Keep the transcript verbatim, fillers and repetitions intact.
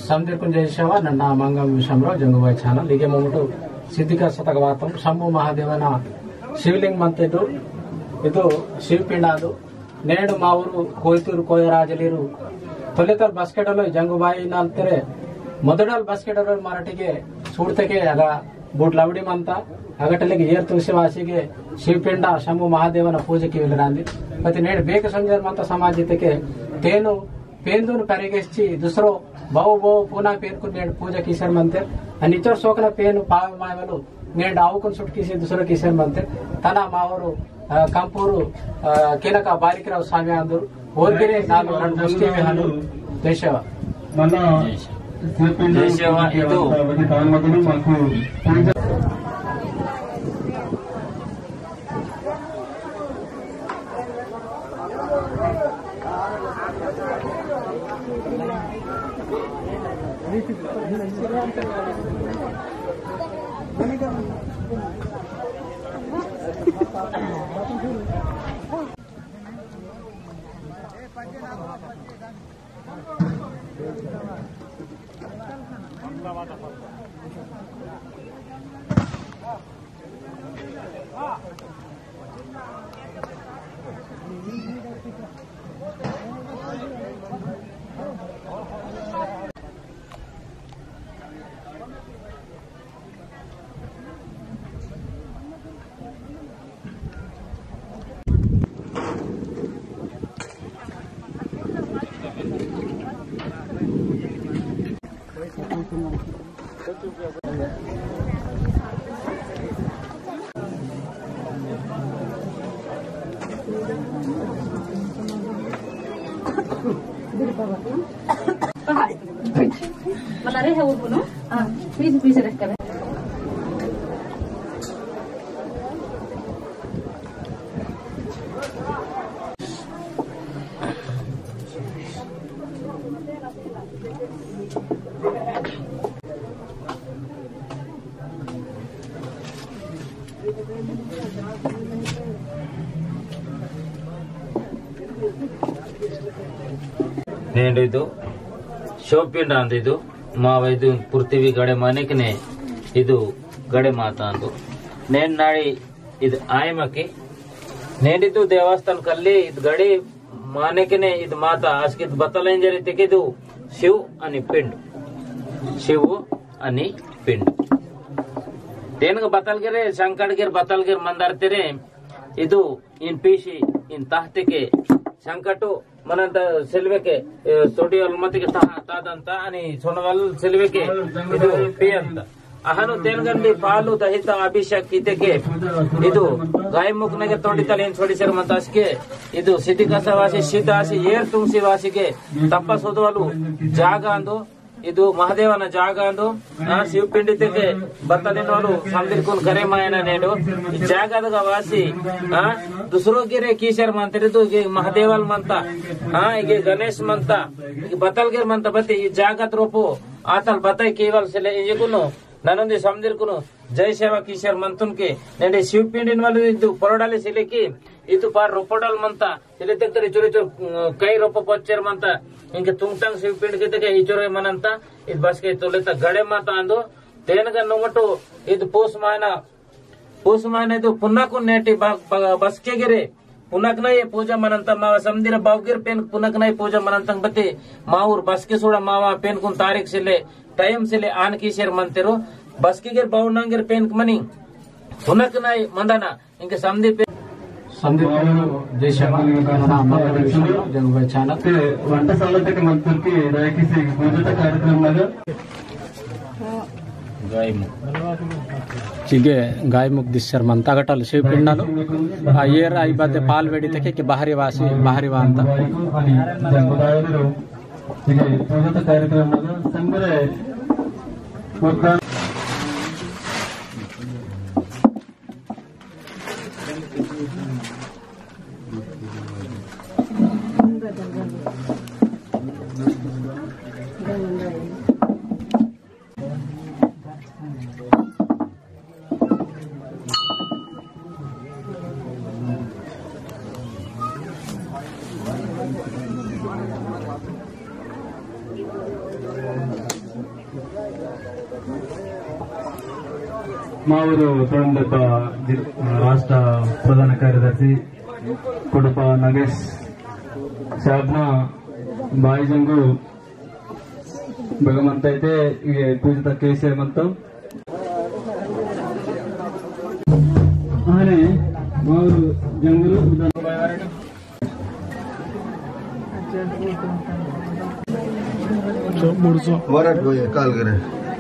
समदिरकुन जय सेवा, नन्ना मंगम विषयमरो जंगुबाई channel। इगे मोमुटु सिद्धिका सतक वातम शंभु महादेवना शिवलिंग मंतेदु, इदु शिवपिंडादु। नेडु मावुरु कोयतूरु कोयराजलीरु तोलेतल बस्केडलो जंगुबाई नालतेरे मोदडल बस्केडलो मराठीगे सूडतेके अगा बूट लवडी मंता। अगटलेगे येर तुलसी वासीगे शिवपिंड शंभु महादेवना पूजा कीवल रांदी। पति नेडु बेक संजर मंता समाज इतेके तेनु पेंदुन परिगेस्ची दुसरो बहु बहु पुना पेनकुन नेडु पूजा कीसर मंतेर। अनि इचोर सोकना पेनु पाव मायवलु नेडु आउकुन सुट कीसी दुसरो कीसर मंतेर। तना मावरु, अ, कंपूरु, अ, किनका बारिकराव स्वामी आंदुर ओरगिरे नालु रंड मुस्ती विहानु। जय सेवा। जय सेवा। इदु मला रे हे उरकुनु, हां, पीस पीस रख कर। नेंडु इदु शिवपिंड आंदु इदु। मावा इदु पृथ्वी गडे मानेकने इदु गडे माता आंदु। नेंड नाड़ी इद आयमके नेंडितु देवस्थान कल्ली इद गड़ी मानेकने इद माता आस्कित बतलेंजर इतिके इदु शिव अनि पिंड, शिव अनि पिंड। तेनक बतलगिरे शंकरगिर बतलगिर मंदर तेरे इदु इन पीसी इन ताहतेके शंकटो मनंत सेल्वेके, ए, सोडियो अलमतिके ता-, तादंता अनि सोनवाल सेल्वेके इदु पियंता। अहनु तेनगंडी पालु दहित अभिषेक इतेके इदु गायमुख नगे तोंडी तलेन सोडिसर मंता अस्के इदु सिटी कसा वासी सिद्ध आसी एर तुंगसी वासीके तप्पा सोदवालु जागा अंदु। इदु महादेवना जागा अंदु। आ, शिव पिंडी तेके बतलिन वालु समदिरकुन करे मायना नेडु। ई जागादगा वासी, आ, दुसरो गिरे कीसर मंतेर इदु, इगे महादेवल मंता, आ, इगे गणेश मंता, इगे बतलगिर मंता बत्ती, ई जागात रोपो, आतल बताई केवल सेले, इंजेकुनु, ननुंदी समदिरकुनु, जय सेवा कीसर मंतुनके, नेंडे शिव पिंडिन वालु इदु, परोडाले सेले की, इदु पार रोपोडल मंता, सिले तेक तरी चोरी चोर, अ, कई रोपो पच्चर मंता, इंके तुंगतांग शिव पिंड के तेके इचोरे मनंता, इद बस्के तोलेता गड़े माता आंदो, तेनगा नोंगटो, इद पूस मायना, पूस मायना इद पुन्नाकुन नेटी बा-, बा-, बस्के गिरे, पुन्नाकना ये पूजा मनंता, मावा समदिर बावगिर पेन पुन्नाकना ये पूजा मनंता बते, माउर बस्के सोड़ा मावा पेनकुन तारीख सिले, time सिले आन कीसेर मंतेरो, बस्के गिर बावनांगिर पेनक मनी, पुन्नाकना ये मंदाना, इंके समदीप, समदीप जय सेवा, मना मंगल विषयमरो जंगुबाई channel। ते वंटसाला तक मंतुरकी दयकीसी पूजता कार्यक्रम नगा। चिगे गायमुख दिस्सर मंता गटल शिव पिंडलो। आ, येर आई बदे पाल वेड़ी तके के बाहरी वासी, बाहरी वांता। चिगे पूजता कार्यक्रम नगा। संगरे मावोर तोंडप्पा जि-, राष्ट्र प्रधान कार्यदर्शी कोडप्पा नागेश साहबना बाई जंगु भगवंत इते ये पूजित केसे मंतो। आने मावोर जंगुलु उदन वरट बोये काल करे।